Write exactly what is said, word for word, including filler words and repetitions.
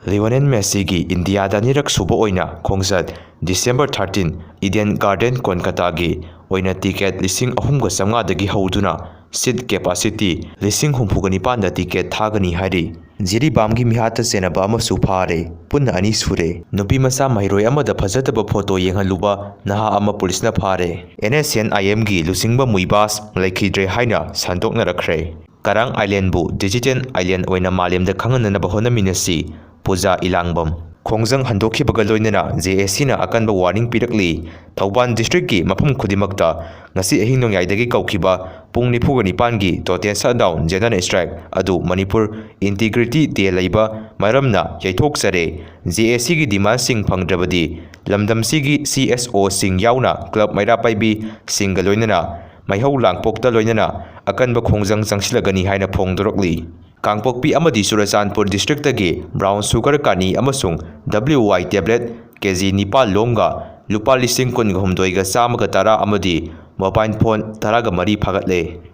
Lionel ꯃꯦꯁꯤꯒꯤ ꯏꯟꯗꯤꯌꯥꯗ ꯑꯅꯤꯔꯛ ꯁꯨꯕ ꯑꯣꯏꯅ ꯈꯣꯡꯆꯠ, December thirteen, Eden Garden, ꯀꯣꯜꯀꯇꯥꯒꯤ ꯑꯣꯏꯅ ꯇꯤꯀꯦꯠ ꯂꯤꯁꯤꯡ ꯑꯍꯨꯝꯒ ꯆꯥꯝꯃꯉꯥꯗꯒꯤ ꯍꯧꯗꯨꯅ seat capacity ꯂꯤꯁꯤꯡ ꯍꯨꯝꯐꯨꯒ ꯅꯤꯄꯥꯟꯗ ꯇꯤꯀꯦꯠ ꯊꯥꯒꯅꯤ ꯍꯥꯏꯔꯤ꯫ ꯖꯤꯔꯤꯕꯥꯝꯒꯤ ꯃꯤꯍꯥꯠꯇ ꯆꯦꯟꯅꯕ ꯑꯃꯁꯨ ꯐꯥꯔꯦ꯫ ꯄꯨꯟꯅ ꯑꯅꯤ ꯁꯨꯔꯦ꯫ ꯅꯨꯄꯤ ꯃꯆꯥ ꯃꯍꯩꯔꯣꯏ ꯑꯃꯗ ꯐꯖꯗꯕ ꯐꯣꯇꯣ ꯌꯦꯡꯍꯜꯂꯨꯕ ꯅꯍꯥ ꯑꯃ ꯄꯨꯂꯤꯁꯅ ꯐꯥꯔꯦ꯫ NSCN-IMꯒꯤ ꯂꯨꯆꯤꯡꯕ ꯃꯨꯏꯕꯥꯁ ꯂꯩꯈꯤꯗ꯭ꯔꯦ ꯍꯥꯏꯅ ꯁꯟꯗꯣꯛꯅꯔꯛꯈ꯭ꯔꯦ꯫ ꯀꯔꯥꯡ ꯑꯥꯏꯂꯦꯟꯕꯨ digital island ꯑꯣꯏꯅ ꯃꯥꯂꯦꯝꯗ ꯈꯪꯍꯟꯅꯅꯕ ꯍꯣꯠꯅꯃꯤꯟꯅꯁꯤ, ꯄꯨꯖꯥ ꯏꯂꯥꯡꯕꯝ꯫ ꯈꯣꯡꯖꯪ ꯍꯟꯗꯣꯛꯈꯤꯕꯒ ꯂꯣꯏꯅꯅ JACꯅ ꯑꯀꯟꯕ warning ꯄꯤꯔꯛꯂꯤ꯫ ꯊꯧꯕꯥꯜ districtꯀꯤ ꯃꯐꯝ ꯈꯨꯗꯤꯡꯃꯛꯇ ꯉꯁꯤ ꯑꯍꯤꯡ ꯅꯣꯡꯌꯥꯏꯗꯒꯤ ꯀꯧꯈꯤꯕ ꯄꯨꯡ ꯅꯤꯐꯨꯒ ꯅꯤꯄꯥꯟꯒꯤ total shutdown general strike ꯑꯗꯨ ꯃꯅꯤꯄꯨꯔ Integrity Day ꯂꯩꯕ ꯃꯔꯝꯅ ꯌꯩꯊꯣꯛꯆꯔꯦ꯫ JACꯒꯤ demandꯁꯤꯡ ꯐꯪꯗ꯭ꯔꯕꯗꯤ ꯂꯝꯗꯝꯁꯤꯒꯤ CSOꯁꯤꯡ ꯌꯥꯎꯅ club ꯃꯩꯔꯥ ꯄꯥꯏꯕꯤꯁꯤꯡꯒ ꯂꯣꯏꯅꯅ ꯃꯩꯍꯧ ꯂꯥꯡꯄꯣꯛꯇ ꯂꯣꯏꯅꯅ ꯑꯀꯟꯕ ꯈꯣꯡꯖꯪ ꯆꯪꯁꯤꯜꯂꯒꯅꯤ ꯍꯥꯏꯅ ꯐꯣꯡꯗꯣꯔꯛꯂꯤ꯫ ꯀꯥꯡꯄꯣꯛꯄꯤ ꯑꯃꯗꯤ ꯆꯨꯔꯆꯥꯟꯄꯨꯔ districtꯇꯒꯤ brown sugar ꯀꯥꯅꯤ ꯑꯃꯁꯨꯡ WY tablet KG ꯅꯤꯄꯥꯜ ꯂꯣꯝꯒ ꯂꯨꯄꯥ ꯂꯤꯁꯤꯡ ꯀꯨꯟꯒ ꯍꯨꯝꯗꯣꯏꯒ ꯆꯥꯝꯃꯒ ꯇꯔꯥ ꯑꯃꯗꯤ mobile phone ꯇꯔꯥꯒ ꯃꯔꯤ ꯐꯥꯒꯠꯂꯦ꯫